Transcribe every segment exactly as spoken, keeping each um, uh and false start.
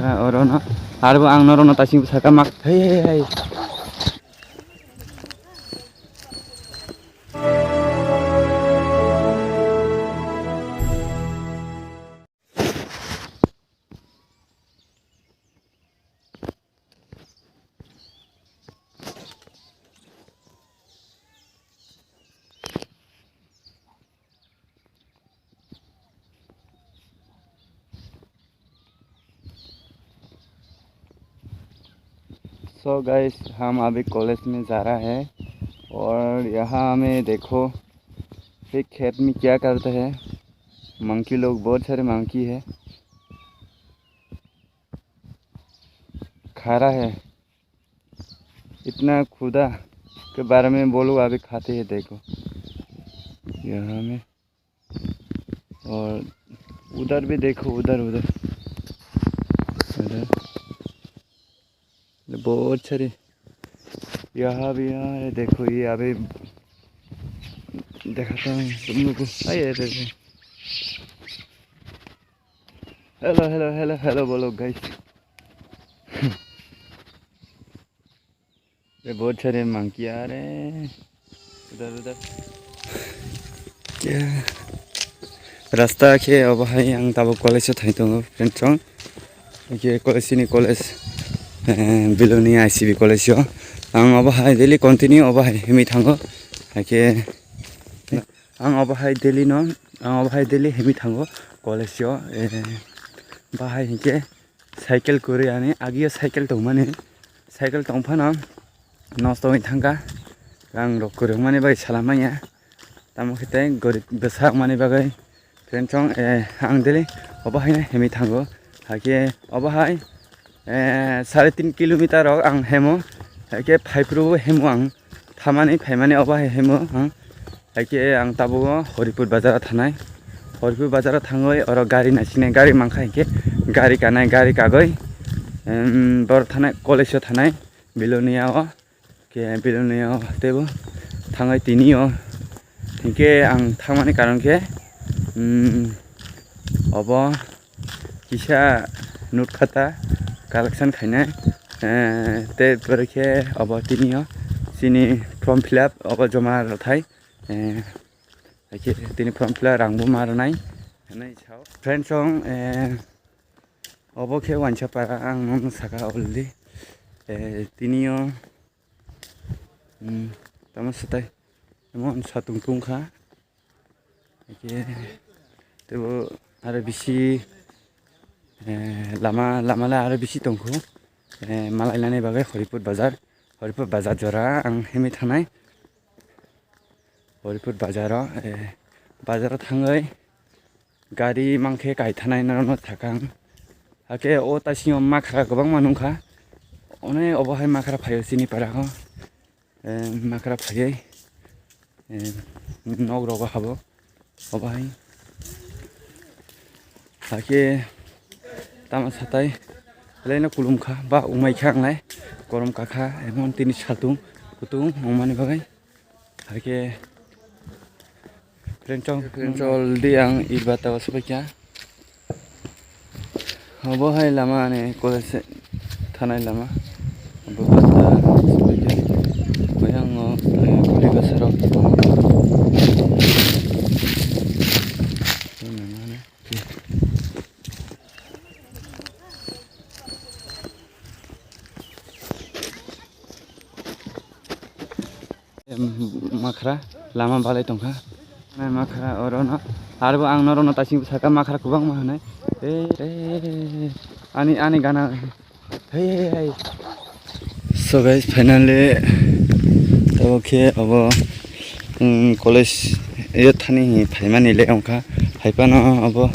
Orono, arbo ang norokno taising saka mak, hei, hei, hei. So guys, हम अभी कॉलेज में जा रहा है और यहाँ में देखो, ये खेत में क्या करते हैं मंकी लोग, बहुत सारे मंकी है, खा रहा है। इतना खुदा के बारे में बोलो, अभी खाते हैं, देखो यहाँ में। और उधर भी देखो, उधर, उधर, उधर बहुत सारे, यहाँ भी, यहाँ है, देखो, ये अभी दिखाता हूँ तुम लोग को। आइए, आइए, आइए। हेलो, हेलो, हेलो, हेलो बोलो गाइस। ये बहुत सारे मंकी आ रहे हैं। उधर, उधर। क्या? Rasta khe obo hai ang tabuk college o thai tongo, friend song. Hake college ni college, eh, Belonia I C B college o. Ang obo hai daily continue obo hai himwi thango. Hake ang obo hai daily no, ang obo hai daily himwi thango college o. Eh, bahai hinkhe cycle kwrwi ani, agio cycle tongmani, cycle tongphano nosto wngwi thangkha, rang rok kwrwngmani bai salamanya, tamo khe tei gorib bwsa wngmani bagwi, friend song, eh, ang daily obo haino himwi thango, hakhe obo hai, eh, sare tin kilometer rok ang hemo, hakhe phaiphuru hemo ang. Thamani phaimani obo hai himo ang. Haikhe ang tabuk o Horipur bazar o thanai. Horipur bazar o thangwi oro gari naisinai, gari mankha hinkhe gari kanai, gari kagwi, em, boro thanai, college o thanai, Belonia o. Khe Belonia o teibo thangwi tini o. Hinkhe ang thangmani karon khe, em, obo kisa note khata collection khainai, eh, tei borok khe obo tini o chini form fill up obo joma rwthai, eh, haikhe tini form fill up rang bo ma rwnai hinwi sao. Friend song, eh, obo khe wansapara ang nono saka already, eh, tini o. Hmm, tamo swtai. Emon satung tungkha. Haikhe teibo aro bisi, eh, lama, lama le aro bisi tongkhu. Eh, malainani bagwi Horipur bazar. Horipur bazar jora ang himwi thanai. Horipur bazaro, eh, bazaro thangwi gari mankhe kaithanai norokno thakang. Hakhe o taisingyo makhra kwbangma nungkha. One obo hai makhra phaio chini parao. Eh, makhra phaiwi, eh, nok rogo habo. Obo hai. Hakhe tamo satai laino kulumkha ba umaikha anglai. Korom kakha emon tini satung kutung wngmani bagwi. Hakhe Friend chong, friend chong, already ang Irbata o swbaikha. Obo hai lama ani college thanai lama. Obo bata swbaikha. Oyango, eh, kuli bwsarok tongo. Em, makhra lama balai tongkha. Nai makhra oro no. Arbo ang norok no taising saka makhra kwbangma hinwi. Eh, eh, ani, ani gana. Hey, hey, hey. So guys, finally, tabuk khe obo, um, college yo thani phaimani le wngkha. Phaipano obo.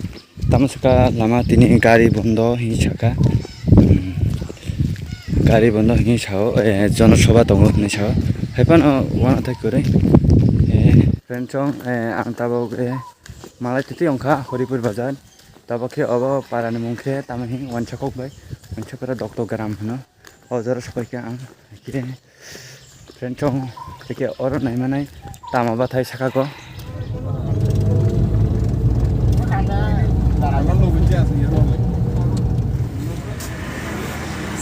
Tamo saka lama tini gari bondo hinwi saka. Hmm. Gari bondo hinwi sao, eh, jonosabha tongo hinwi sao. Haiphano uanathai kwrwi. Eh, friend chong, eh, ang tabuk, eh, malai titi wngkha Horipur bazar. Tabuk khe obo parani mung khe tamo hinwi Wansakok bai, Wansakra Dokto Gram hino. O jora sopaikha ang, khe friend chong, khe oro naimanai tamo bathai saka ko.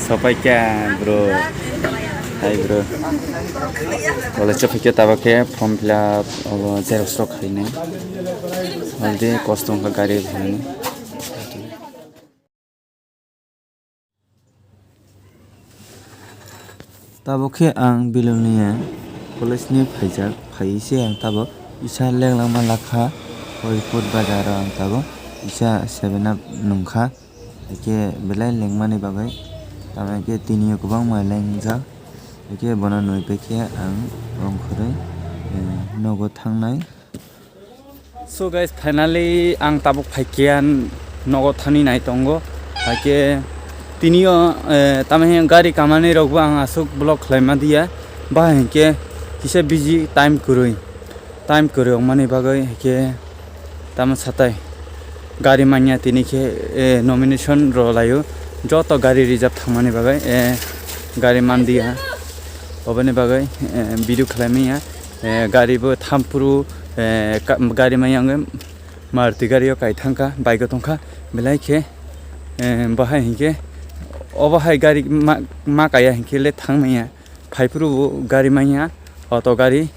Sopaikha bro. Hai bro. Wala sopaikha tabuk khe form fill up obo xerox rok khainai. Already kosto wngkha gari khainai. Tabuk khe ang Belonia college ni phaijak, phaiwi se ang tabuk kisa lenglama lakha, Horipur bazar o ang tabuk kisa seven up nungkha. Haikhe belai lengmani bagwi, tamo khe tini o kwbangma lengjak. Haikhe bono nui paikhe ang ongkhorwi, eh, nogo thangnai. So guys, finally ang tabuk phaikhe nogo thani nai tongo. Haikhe tini o, eh, tamo khe gari kamani rokbo ang aswk vlog khlaima diya. Bahai hinkhe kisa busy time kwrwi. Time kwrwi wngmani bagwi haikhe tamo satai gari manya tini khe, eh, nomination rw laio joto gari reserve thangmani bagwi, eh, gari mandiya oboni bagwi, eh, video khlai manya, eh, gari bo thampuru, eh, ka-, gari manya wngwi Maruti gari o kai thangkha, bike o tongkha belai khe, eh, bahai hinkhe obo hai gari ma, ma kaya hinkhe le thang manya phaipuru bo gari manya auto gari.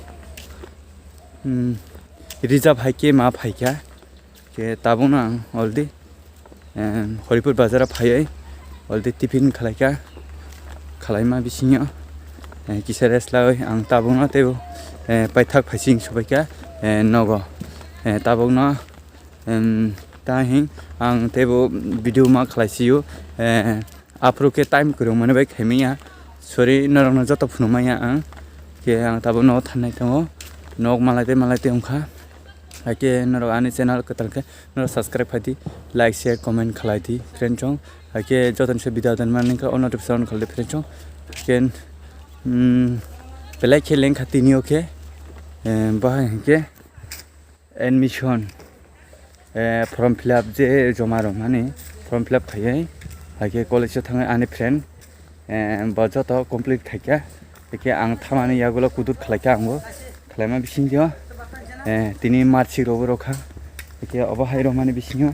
Hmm, reserve hai khe ma phaikha. Khe tabukno ang already, em, Horipur bazar o phaiwi already tiffin khlaikha. Khlaima bisingo, eh, kisa rest lawi ang tabukno teibo, eh, paithak phaising sobaikha, eh, nogo. Eh, tabukno, em, ta hing ang teibo video ma khlaisio, eh, Aphuru khe time kwrwngmani bai khaimanya. Sorry, norokno joto phunukmanya ang. Khe ang tabuk nogo thangnai tongo. Nok malai tei malai tei wngkha. Haikhe norok ani channel kwtal khe norok subscribe khai di, like, share, comment khlai di, friend chong. Haikhe jotoni se video dan mani khe o notification on khlai di, friend chong. Haikhe, mm, belai khe lengkha tini o khe, eh, bahai hinkhe. Admission, eh, form fill up je joma rwmani, form fill up khaiwi, haikhe college o thangwi ani friend, eh, bo joto complete khaikha, haikhe ang thamani yagulo kudur khlaikha, angbo khlaima bisingtwi, eh, tini marksheet rokbo rwkha, haikhe obo hai rwmani bisingo,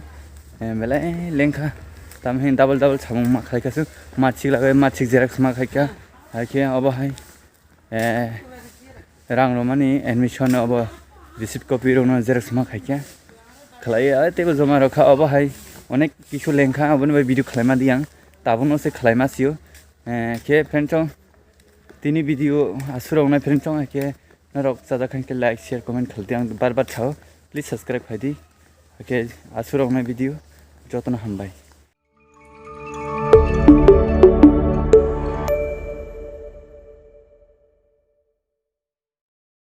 eh, belai lengkha, tamni double double samung ma khlaikha, marksheet lagwi marksheet xerox ma khaikha, haikhe obo hai. Eh, rang rwmani admission obo receipt copy rokno xerox ma khaikha. Khlai ai teibo joma rwkha obo hai onek kisu lengkha oboni bai video khlaima di ang. Tabukno se khlaima sio. Eh, khe friend chong tini video aswk roknai friend chong khe norok chajak khan khe like, share, comment khlai di ang bar bar sao. Please subscribe khai di. Khe aswk roknai video jotono hambai.